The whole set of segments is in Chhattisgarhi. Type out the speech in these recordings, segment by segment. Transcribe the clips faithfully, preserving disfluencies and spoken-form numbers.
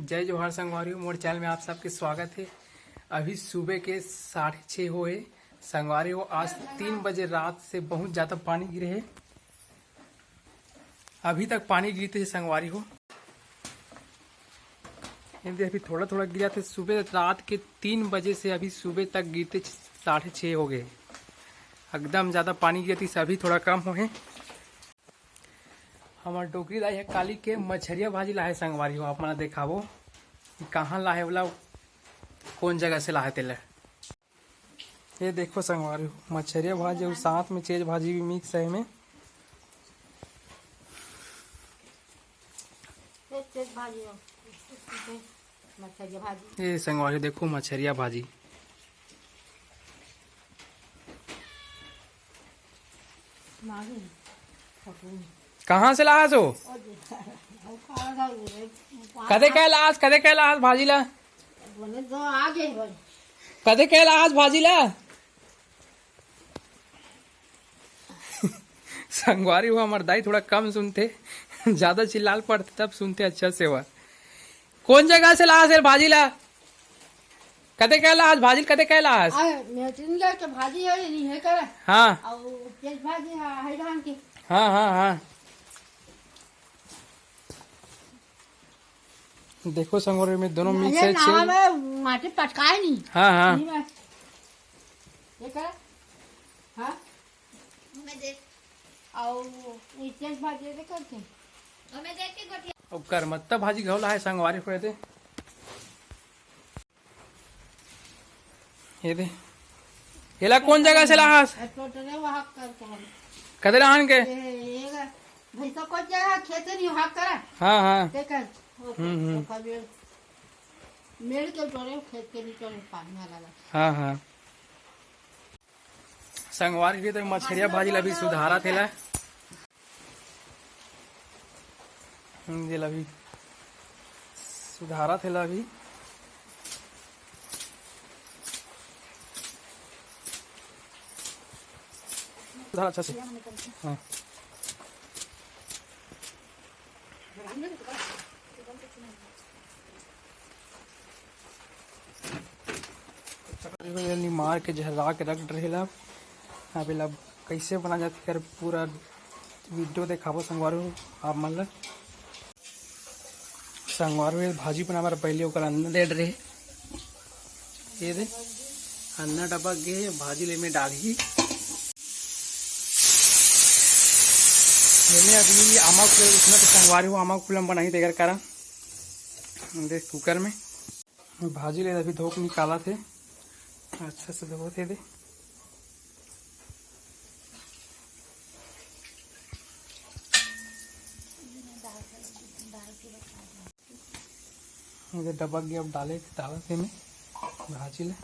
जय जोहार संगवारी हो, मोर चैनल में आप सबके स्वागत हे। अभी सुबह के साढ़े छः होए संगवारी हो। आज तीन बजे रात से बहुत ज़्यादा पानी गिरे हे। अभी तक पानी गिरत हे संगवारी हो। ये दे, अभी थोड़ा थोड़ा गिरत हे। सुबह रात के तीन बजे से अभी सुबह तक गिरत हे, साढ़े छः हो गए। एकदम ज़्यादा पानी गिरत हे, अभी थोड़ा कम होए हे। हमर डोकरी दाई ह काली के मछरिया भाजी लाहे संगवारी हो, आप मन ल देखाबो कि कहाँ लाहे वाला, कौन जगह से लाहे तेला। ये देखो संगवारी हो, मछरिया भाजी अउ साथ में चेज भाजी भी मिक्स है एमे। ये चेज भाजी हो, मछरिया भाजी। ये संगवारी हो, देखो मछरिया भाजी। कहाँ से लाहस हो? कदे कहे लाहस, कदे कहे लाहस भाजी ला? कदे कहे लाहस भाजी ला? संगवारी हो, हमर दाई थोड़ा कम सुनथे, ज्यादा चिल्लाल पड़थे तब सुनथे अच्छा से। कौन जगह से लाहस भाजी ला? कते कहला आज भाजी, कते कहला आज? अरे, मेटिन के भाजी है, नहीं है करे। हाँ। और तेज भाजी है, है धान की। हाँ, हाँ, हाँ। देखो संगवारी में दोनों मिक्स है, ना, छेल। माटी पटकाए नहीं। हाँ, हाँ। नहीं बस। ये करे? हाँ। हमें दे। और ये तेज भाजी दे करके। हमें दे के गोटिया। अब करमत्ता भाजी घलो लाहे संगवारी हो दे। ये दे। एला कौन जगह से लाहस? टोटले वहाँ करके हम। कदे रहन के? ये, ये भैंसा को जगह खेते नहीं वहाँ करा। हाँ, हाँ। देखा। हम्म, हम्म। मेड़ के टोरे खेत के नीचे में पानी आ लगा। हाँ, हाँ। संगवारी हो तो मछरिया भाजी ला भी सुधारत हे ला। हम्म, ये ला भी सुधारत हे ला भी। सुधार अच्छा से। हाँ। निमार के झर्रा के रख डरे ला। अब एला कइसे बना जाथे, एकर पूरा वीडियो देखाबो संगवारी हो आप मन ला। संगवारी हो, भाजी बनाए बर पहले ओकर अंदर दे डरे। ये दे, अन्ना टपक गे, भाजी ले में डालही। एमे अभी आमा कुला उसना तो संगवारी हो, आमा कुला बनाही तेकर कारण। देख कुकर में भाजी ले अभी धो के निकालत हे, अच्छा से धोत हे दे। ये डब्बा के अब डाले, डालत हे में भाजी ले।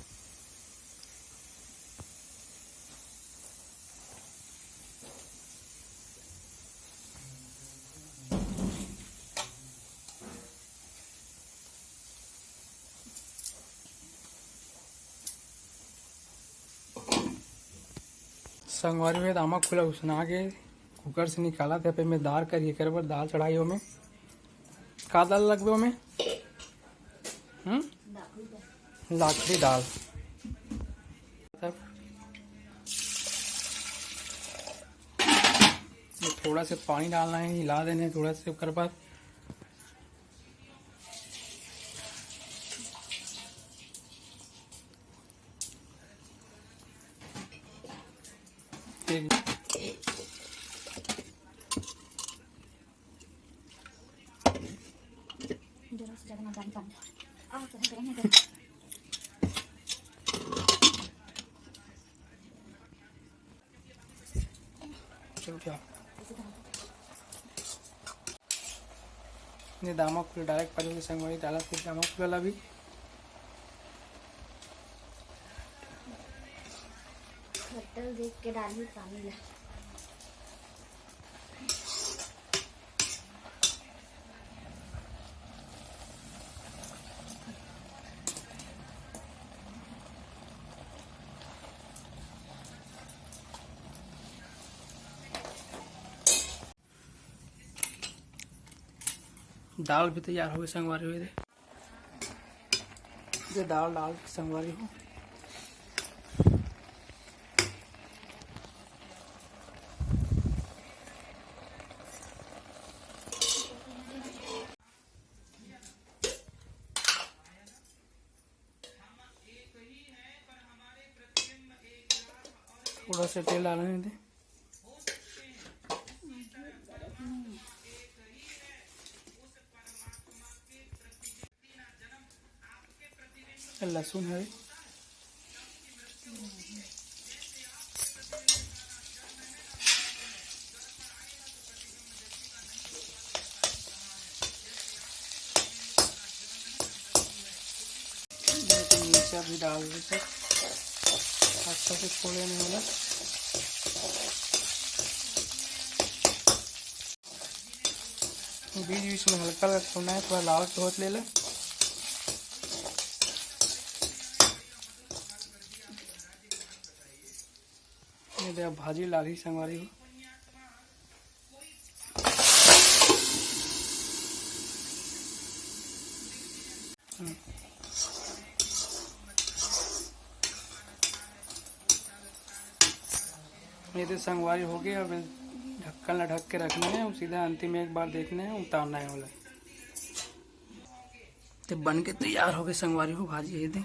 संगवारी हो, आमा कुला उसना के कुकर से निकालत हे, पे में दाल करी, एकर बर दाल चढ़ाई ओमे। का दाल लगबे ओमे? हम्म? लाखड़ी दाल। तब ये थोड़ा से पानी डालना है, हिला देना है थोड़ा से, ओकर बाद एक चलो क्या? ये दामा कुल डायरेक्ट पहले के संग वही डाला, फिर दामा कुल वाला भी। खट्टा देख के डाली पानी ला। दाल भी तैयार हो गए संगवारी हो दे। ये दाल डाल के संगवारी हो। थोड़ा सा तेल डालने दे। लहसुन है। मिर्चा भी डाल देते, अच्छा से फोड़े नहीं होला। बीच बीच में हल्का हल्का फोड़ना है, थोड़ा लाल से होत ले ले। ये दे, अब भाजी लागी संगवारी हो। ये तो संगवारी हो गई। अब ढक्कन ला ढक के रखना है, सीधा अंतिम एक बार देखना है, उतारना है वाला। तो बन के तैयार हो गए संगवारी हो भाजी। ये दे।